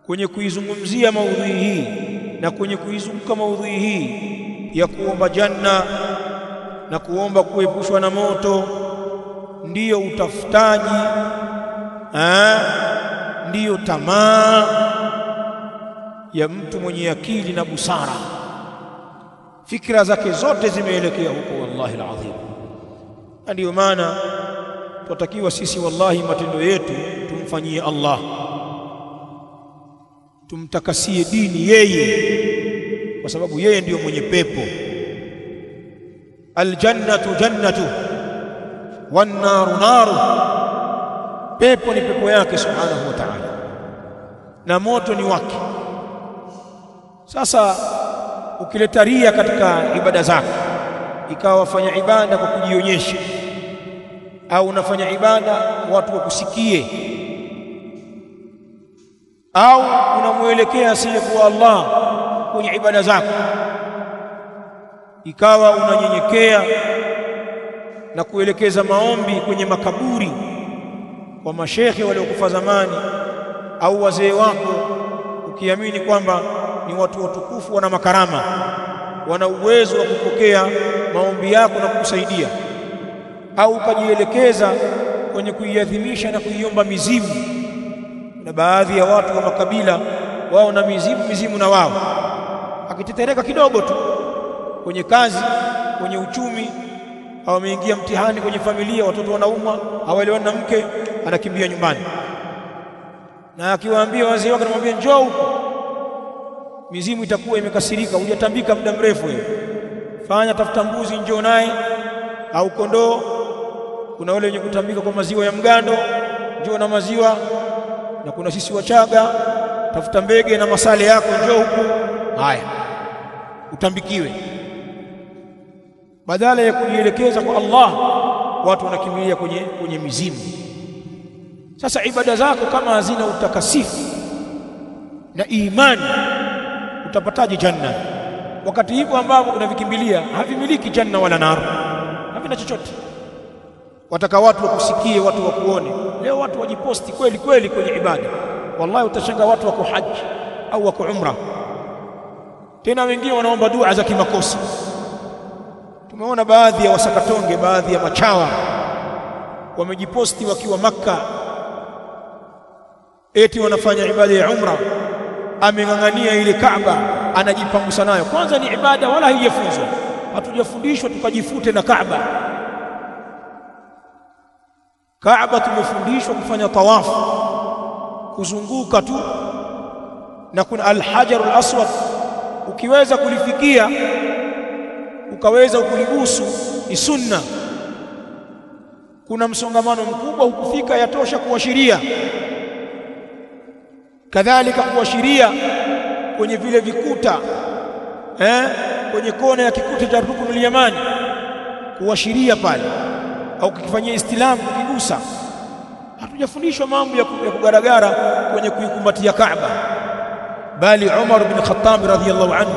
Kwenye kuizungumzia maudhui hii na kwenye kuizunguka maudhui hii ya kuomba janna na kuomba kuepushwa na moto, ndiyo utafutaji, ndiyo tamaa ya mtu mwenye akili na busara. Fikra zake zote zimeelekea huko, wallahi alazim. Na ndiyo maana tutakiwa sisi wallahi matendo yetu tumfanyie Allah, tumtakasie dini yeye, kwa sababu yeye ndiyo mwenye pepo. Aljannatu jannatu wan naru naru, pepo ni pepo yake subhanahu wa ta'ala, na moto ni wake. Sasa ukileta ria katika ibada zako, ikawa wafanya ibada kwa kujionyesha, au unafanya ibada watu wakusikie, au unamuelekea asiyekuwa Allah kwenye ibada zako, ikawa unanyenyekea na kuelekeza maombi kwenye makaburi kwa mashehe waliokufa zamani au wazee wako, ukiamini kwamba ni watu watukufu, wana makarama, wana uwezo wa kupokea maombi yako na kukusaidia, au ukajielekeza kwenye kuiadhimisha na kuiomba mizimu. Na baadhi ya watu wa makabila wao na mizimu, mizimu na wao, akitetereka kidogo tu kwenye kazi, kwenye uchumi, au ameingia mtihani kwenye familia, watoto wanaumwa, hawaelewani na mke, anakimbia nyumbani, na akiwaambia wazee wake, anamwambia njoo huko, mizimu itakuwa imekasirika, hujatambika muda mrefu wewe, fanya tafuta mbuzi njoo naye au kondoo. Kuna wale wenye kutambika kwa maziwa ya mgando, njoo na maziwa, na kuna sisi Wachaga, tafuta mbege na masale yako, njoo huku, haya utambikiwe. Badala ya kujielekeza kwa Allah, watu wanakimbilia kwenye mizimu. Sasa ibada zako kama hazina utakasifu na imani, utapataje janna? Wakati hivyo ambavyo unavikimbilia havimiliki janna wala nar, havina chochote. Wataka watu wakusikie, watu wakuone. Leo watu wajiposti kweli kweli kwenye ibada, wallahi utashanga watu wako haji au wako umra, tena wengine wanaomba dua za kimakosa. Tumeona baadhi ya wasakatonge, baadhi ya machawa wamejiposti wakiwa Makka, eti wanafanya ibada ya umra, ameng'ang'ania ile Kaaba, anajipangusa nayo. Kwanza ni ibada wala haijafunzwa, hatujafundishwa tukajifute na Kaaba. Kaaba tumefundishwa kufanya tawafu, kuzunguka tu, na kuna al-hajarul aswad, ukiweza kulifikia ukaweza kulibusu ni sunna. Kuna msongamano mkubwa, hukufika, yatosha kuashiria. Kadhalika kuashiria kwenye vile vikuta, kwenye kona ya kikuta cha Ruknul Yamani, kuashiria pale, au kukifanyia istilamu, kukigusa. Hatujafundishwa mambo ya kugaragara kwenye kuikumbatia Kaaba. Bali Umar bin Khattab radhiyallahu anhu,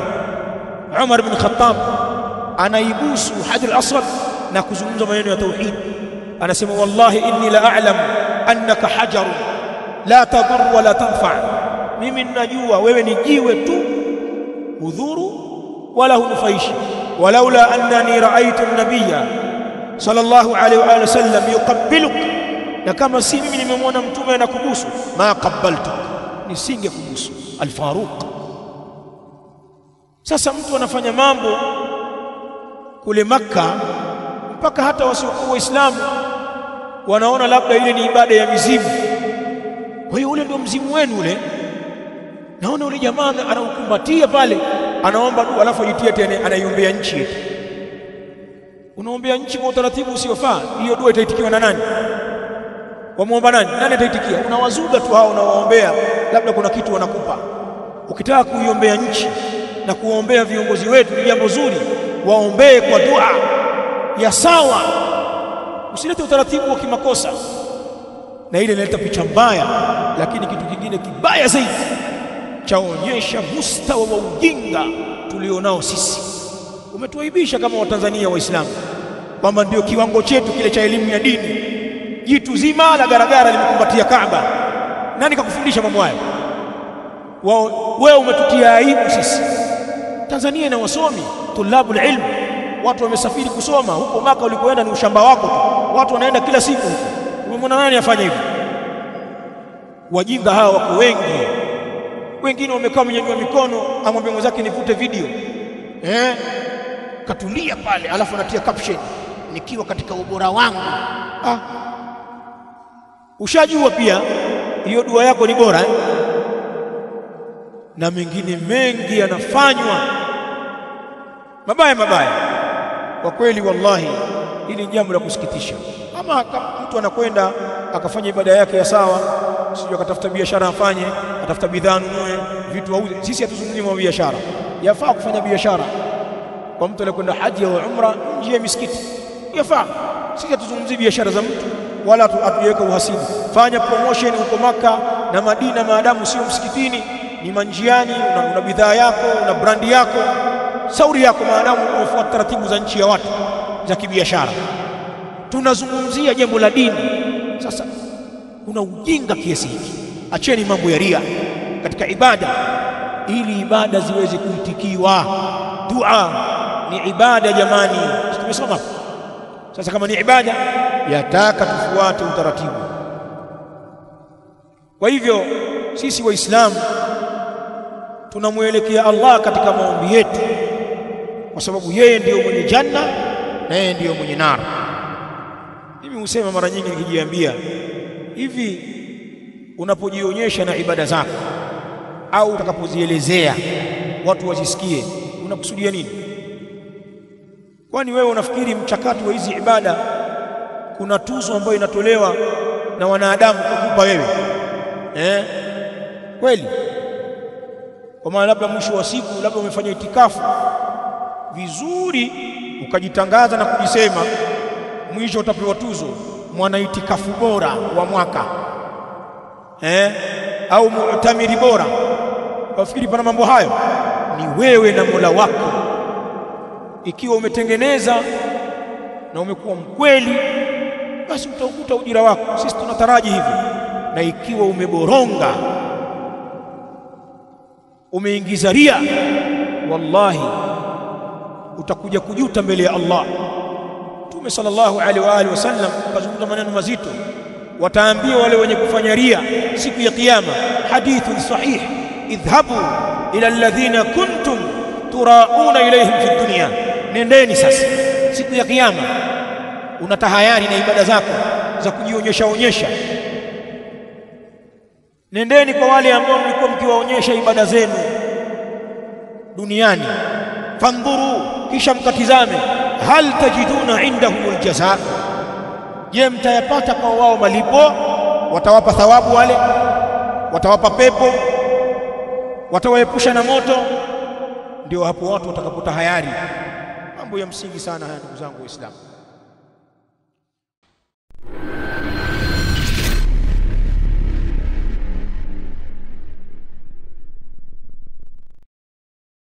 Umar bin Khattab anaibusu Hajar al-Aswad na kuzungumza maneno ya tauhid. Anasema wallahi inni la a'lam annaka hajarun la tadur wala tanfa, mimi ninajua wewe ni jiwe tu, hudhuru wala hunufaishi. Walaula annani ra'aytu an-nabiyya sallallahu alayhi wa alihi wasallam yuqabbiluk, na kama si mimi nimemwona mtume anakubusu, ma qabbaltuk, nisingekubusu. Al-Faruq. Sasa mtu anafanya mambo kule Makka mpaka hata wasiokuwa Waislamu wanaona labda ile ni ibada ya mizimu. Kwa hiyo ule ndio mzimu wenu ule. Naona ule jamaa anaukumbatia pale, anaomba dua, alafu ajitia tena anaiombea nchi yetu. Unaombea nchi kwa utaratibu usiofaa, hiyo dua itaitikiwa na nani? Wamuomba nani? Nani ataitikia? Unawazuga tu hao unawaombea, labda kuna kitu wanakupa. Ukitaka kuiombea nchi na kuombea viongozi wetu ni jambo zuri, waombee kwa dua ya sawa, usilete utaratibu wa kimakosa, na ile inaleta picha mbaya. Lakini kitu kingine kibaya zaidi chaonyesha mustawa wa ujinga tulionao sisi. Umetuaibisha kama Watanzania Waislamu kwamba ndio kiwango chetu kile cha elimu ya dini. Jitu zima la garagara limekumbatia Kaaba. Nani kakufundisha mambo hayo? Wao wewe umetutia aibu sisi. Tanzania ina wasomi, tulabul ilm, watu wamesafiri kusoma huko. Maka ulikoenda ni ushamba wako tu, watu wanaenda kila siku huko. Umemwona nani afanye hivyo? Wajinga hawa wako wengi. Wengine wamekaa wamenyanyua mikono, amwambia mwenzake nivute video, katulia pale, alafu anatia caption, nikiwa katika ubora wangu. Ushajua pia hiyo dua yako ni bora Na mengine mengi yanafanywa mabaya mabaya. Kwa kweli wallahi, hili ni jambo la kusikitisha. Ama mtu anakwenda akafanya ibada yake ya sawa, sio akatafuta biashara afanye, atafuta bidhaa anunue, vitu auze. Sisi hatuzungumzi mambo biashara. Yafaa kufanya biashara kwa mtu aliyekwenda haji au umra nje ya misikiti, yafaa. Sisi hatuzungumzi biashara za mtu wala hatuweka uhasibu. Fanya promotion huko Maka na Madina, maadamu sio msikitini, ni manjiani, una bidhaa yako, una brandi yako, sauri yako, maadamu unafuata taratibu za nchi ya watu za kibiashara. Tunazungumzia jambo la dini. Sasa kuna ujinga kiasi hiki. Acheni mambo ya ria katika ibada, ili ibada ziweze kuitikiwa. Dua ni ibada jamani, tumesoma. Sasa kama ni ibada, yataka tufuate utaratibu. Kwa hivyo sisi Waislamu tunamuelekea Allah katika maombi yetu, kwa sababu yeye ndiyo mwenye janna na yeye ndiyo mwenye nar. Mimi husema mara nyingi nikijiambia hivi, unapojionyesha na ibada zako au utakapozielezea watu wazisikie, unakusudia nini? Kwani wewe unafikiri mchakato wa hizi ibada kuna tuzo ambayo inatolewa na wanadamu kukupa wewe? Kweli? Kwa maana labda mwisho wa siku, labda umefanya itikafu vizuri ukajitangaza na kujisema, mwisho utapewa tuzo mwana itikafu bora wa mwaka, au mu'tamiri bora. Wafikiri pana mambo hayo? Ni wewe na Mola wako. Ikiwa umetengeneza na umekuwa mkweli, basi utaukuta ujira wako. Sisi tunataraji hivyo. Na ikiwa umeboronga, umeingiza ria, wallahi utakuja kujuta mbele ya Allah. Mtume sallallahu alaihi wa alihi wasallam kazungumza maneno mazito. Wataambia wale wenye kufanya ria siku ya kiyama, hadithun sahih, idhhabu ila alladhina kuntum turauna ilayhim fi dunya. Nendeni sasa siku ya kiyama, unatahayari na ibada zako za kujionyesha onyesha. Nendeni kwa wale ambao mlikuwa mkiwaonyesha ibada zenu duniani. Fandhuru, kisha mkatizame, hal tajiduna indahum aljazaa, je, mtayapata kwa wao malipo? Watawapa thawabu wale? Watawapa pepo? Watawaepusha na moto? Ndio hapo watu watakapotahayari. Mambo ya msingi sana haya, ndugu zangu Waislamu.